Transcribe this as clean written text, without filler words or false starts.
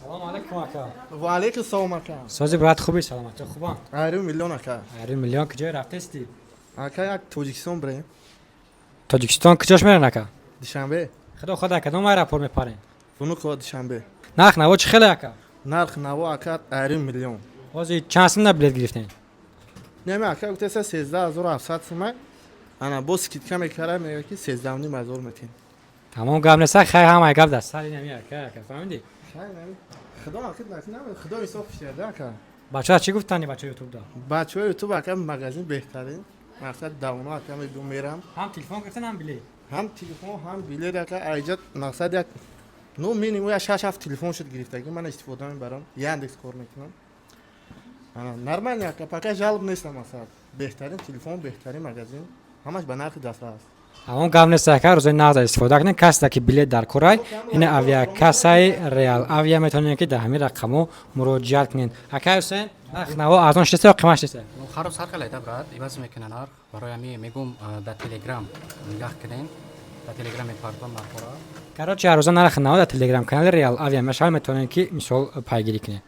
Салом алейкум, ака. Ва алейкум салом, ака. Сози, брат, хуби, саломатӣ хубан? Айру миллион, ака. Айру миллион. Куҷое рафтести? Ака, як Тоҷикистон бирем. Тоҷикистон куҷош мерен, ака? Душанбе. Худо хода, кадом аэропорт мепарем? Внуково, Душанбе. Нарх наво чӣ хеле, ака? Нарх наво, ака, айру миллион. Ҳозир чанд сум на билет гирифтем? Неме, ака, гуфтеса 13 700 сума, ана бо скидка мекара, мега ки 13 500 метин. Тамом, гап неста, хай, ҳамаи гап дар сари нами, ака. Ака, фаҳмидӣ? Худо ака, худо ҳисоб кишида, ака. Бачаҳо чӣ гуфтани, бачаҳо ютубда? Бачаҳои ютуб, ака, магазин беҳтарин, мақсад давно, ака, мебиём, мерам. Ҳам телефон гирифтан, ҳам билет? Ҳам телефон, ҳам билет, ака. Айҷа мақсад як, ну, минимум як шаш ҳафт телефон шуд гирифтагӣ, ман истифода мебарам, Яндекс кор мекунам. Ана нормально, ака, пока жалоб нестам, мақсад беҳтарин телефон, беҳтарин магазин, ҳамаш ба нархи дастрас. Ҳамон гап нест, ака, рӯзои нағз истифода кунед. Касе ки билет дар корай, ин авиакассаи Реал Авиа, метавонед ки дар ҳамин рақамҳо муроҷиат кунед. Ака Ҳусен, нарх наво арзон шудеста ё қимат шудеста? Ҳар рӯз ҳар хел айда, брат, иваз мекунад нарх. Барои ҳамин мегум, дар Телеграм нигаҳ кунем, дар Телеграм мепартон нархҳоро. Короче, ҳар рӯза нархи наво дар Телеграм канали Реал Авиа мешавад, метавонед ки мисол пайгирӣ кунед.